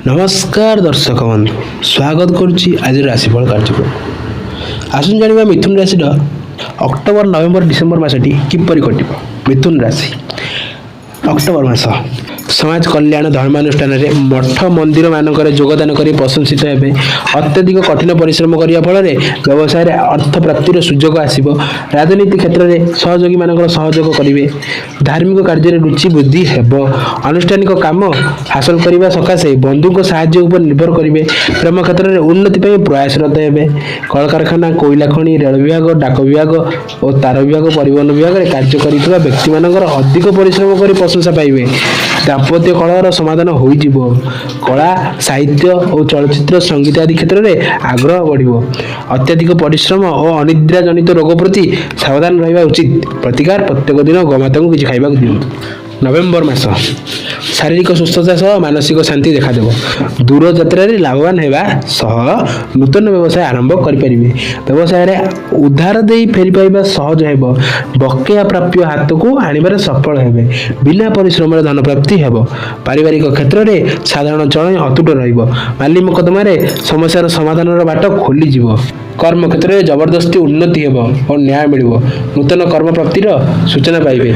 ନମସ୍କାର ଦର୍ଶକ ବନ୍ଧୁ, ସ୍ୱାଗତ କରୁଛି ଆଜିର ରାଶିଫଳ କାର୍ଯ୍ୟକ୍ରମ। ଆସନ୍ତୁ ଜାଣିବା ମିଥୁନ ରାଶିର ଅକ୍ଟୋବର, ନଭେମ୍ବର, ଡିସେମ୍ବର ମାସଟି କିପରି କଟିବ। ମିଥୁନ ରାଶି, ଅକ୍ଟୋବର ମାସ। ସମାଜ କଲ୍ୟାଣ, ଧର୍ମାନୁଷ୍ଠାନରେ, ମଠ ମନ୍ଦିର ମାନଙ୍କରେ ଯୋଗଦାନ କରି ପ୍ରଶଂସିତ ହେବେ। ଅତ୍ୟଧିକ କଠିନ ପରିଶ୍ରମ କରିବା ଫଳରେ ବ୍ୟବସାୟରେ ଅର୍ଥ ପ୍ରାପ୍ତିର ସୁଯୋଗ ଆସିବ। ରାଜନୀତି କ୍ଷେତ୍ରରେ ସହଯୋଗୀମାନଙ୍କର ସହଯୋଗ କରିବେ। ଧାର୍ମିକ କାର୍ଯ୍ୟରେ ରୁଚି ବୃଦ୍ଧି ହେବ। ଆନୁଷ୍ଠାନିକ କାମ ହାସଲ କରିବା ସକାଶେ ବନ୍ଧୁଙ୍କ ସାହାଯ୍ୟ ଉପରେ ନିର୍ଭର କରିବେ। ପ୍ରେମ କ୍ଷେତ୍ରରେ ଉନ୍ନତି ପାଇଁ ପ୍ରୟାସରତ ହେବେ। କଳକାରଖାନା, କୋଇଲା ଖଣି, ରେଳ ବିଭାଗ, ଡାକ ବିଭାଗ ଓ ତାର ବିଭାଗ, ପରିବହନ ବିଭାଗରେ କାର୍ଯ୍ୟ କରିଥିବା ବ୍ୟକ୍ତିମାନଙ୍କର ଅଧିକ ପରିଶ୍ରମ କରି ପ୍ରଶଂସା ପାଇବେ। ଦାମ୍ପତ୍ୟ କଳହର ସମାଧାନ ହୋଇଯିବ। କଳା, ସାହିତ୍ୟ ଓ ଚଳଚ୍ଚିତ୍ର, ସଙ୍ଗୀତ ଆଦି କ୍ଷେତ୍ରରେ ଆଗ୍ରହ ବଢ଼ିବ। ଅତ୍ୟଧିକ ପରିଶ୍ରମ ଓ ଅନିଦ୍ରା ଜନିତ ରୋଗ ପ୍ରତି ସାବଧାନ ରହିବା ଉଚିତ। ପ୍ରତିକାର: ପ୍ରତ୍ୟେକ ଦିନ ଗୋମାତାଙ୍କୁ କିଛି ଖାଇବାକୁ ଦିଅନ୍ତୁ। ନଭେମ୍ବର ମାସ। ଶାରୀରିକ ସୁସ୍ଥତା ସହ ମାନସିକ ଶାନ୍ତି ଦେଖାଦେବ। ଦୂର ଯାତ୍ରାରେ ଲାଭବାନ ହେବା ସହ ନୂତନ ବ୍ୟବସାୟ ଆରମ୍ଭ କରିପାରିବେ। ବ୍ୟବସାୟରେ ଉଧାର ଦେଇ ଫେରି ପାଇବା ସହଜ ହେବ। ବକେୟା ପ୍ରାପ୍ୟ ହାତକୁ ଆଣିବାରେ ସଫଳ ହେବେ। ବିନା ପରିଶ୍ରମରେ ଧନ ପ୍ରାପ୍ତି ହେବ। ପାରିବାରିକ କ୍ଷେତ୍ରରେ ସାଧାରଣ ଚଳଣି ଅତୁଟ ରହିବ। ମାଲି ମୋକଦ୍ଦମାରେ ସମସ୍ୟାର ସମାଧାନର ବାଟ ଖୋଲିଯିବ। କର୍ମ କ୍ଷେତ୍ରରେ ଜବରଦସ୍ତି ଉନ୍ନତି ହେବ ଓ ନ୍ୟାୟ ମିଳିବ। ନୂତନ କର୍ମ ପ୍ରାପ୍ତିର ସୂଚନା ପାଇବେ।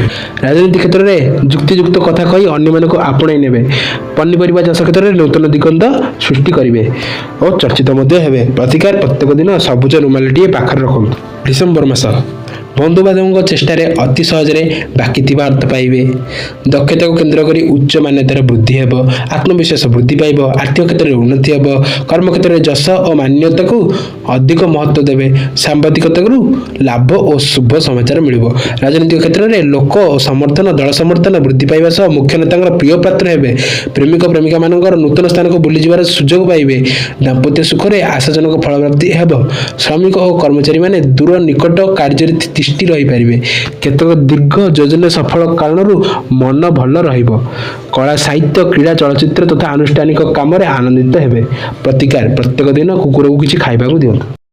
ରାଜନୀତି କ୍ଷେତ୍ରରେ ଯୁକ୍ତିଯୁକ୍ତ କଥା କହି ଅନ୍ୟମାନଙ୍କୁ ଆପଣେଇ ନେବେ। ପନିପରିବା ଚାଷ କ୍ଷେତ୍ରରେ ନୂତନ ଦିଗନ୍ତ ସୃଷ୍ଟି କରିବେ ଓ ଚର୍ଚ୍ଚିତ ମଧ୍ୟ ହେବେ। ପ୍ରତିକାର: ପ୍ରତ୍ୟେକ ଦିନ ସବୁଜ ରୁମାଲଟିଏ ପାଖରେ ରଖନ୍ତୁ। ଡିସେମ୍ବର ମାସ। ବନ୍ଧୁବାନ୍ଧବଙ୍କ ଚେଷ୍ଟାରେ ଅତି ସହଜରେ ବାକି ଥିବା ଅର୍ଥ ପାଇବେ। ଦକ୍ଷତାକୁ କେନ୍ଦ୍ର କରି ଉଚ୍ଚ ମାନ୍ୟତାର ବୃଦ୍ଧି ହେବ। ଆତ୍ମବିଶ୍ୱାସ ବୃଦ୍ଧି ପାଇବ। ଆର୍ଥିକ କ୍ଷେତ୍ରରେ ଉନ୍ନତି ହେବ। କର୍ମକ୍ଷେତ୍ରରେ ଯଶ ଓ ମାନ୍ୟତାକୁ ଅଧିକ ମହତ୍ତ୍ୱ ଦେବେ। ସାମ୍ବାଦିକତାରୁ ଲାଭ ଓ ଶୁଭ ସମାଚାର ମିଳିବ। ରାଜନୈତିକ କ୍ଷେତ୍ରରେ ଲୋକ ଓ ସମର୍ଥନ, ଦଳ ସମର୍ଥନ ବୃଦ୍ଧି ପାଇବା ସହ ମୁଖ୍ୟ ନେତାଙ୍କର ପ୍ରିୟ ପାତ୍ର ହେବେ। ପ୍ରେମିକ ପ୍ରେମିକାମାନଙ୍କର ନୂତନ ସ୍ଥାନକୁ ବୁଲିଯିବାର ସୁଯୋଗ ପାଇବେ। ଦାମ୍ପତ୍ୟ ସୁଖରେ ଆଶାଜନକ ଫଳପ୍ରାପ୍ତି ହେବ। ଶ୍ରମିକ ଓ କର୍ମଚାରୀମାନେ ଦୂର ନିକଟ କାର୍ଯ୍ୟରେ ତିଷ୍ଠି ରହିପାରିବେ। କେତେକ ଦୀର୍ଘ ଯୋଜନା ସଫଳ କାରଣରୁ ମନ ଭଲ ରହିବ। କଳା, ସାହିତ୍ୟ, କ୍ରୀଡ଼ା, ଚଳଚ୍ଚିତ୍ର ତଥା ଆନୁଷ୍ଠାନିକ କାମରେ ଆନନ୍ଦିତ ହେବେ। ପ୍ରତିକାର: ପ୍ରତ୍ୟେକ ଦିନ କୁକୁରକୁ କିଛି ଖାଇବାକୁ ଦିଅନ୍ତୁ।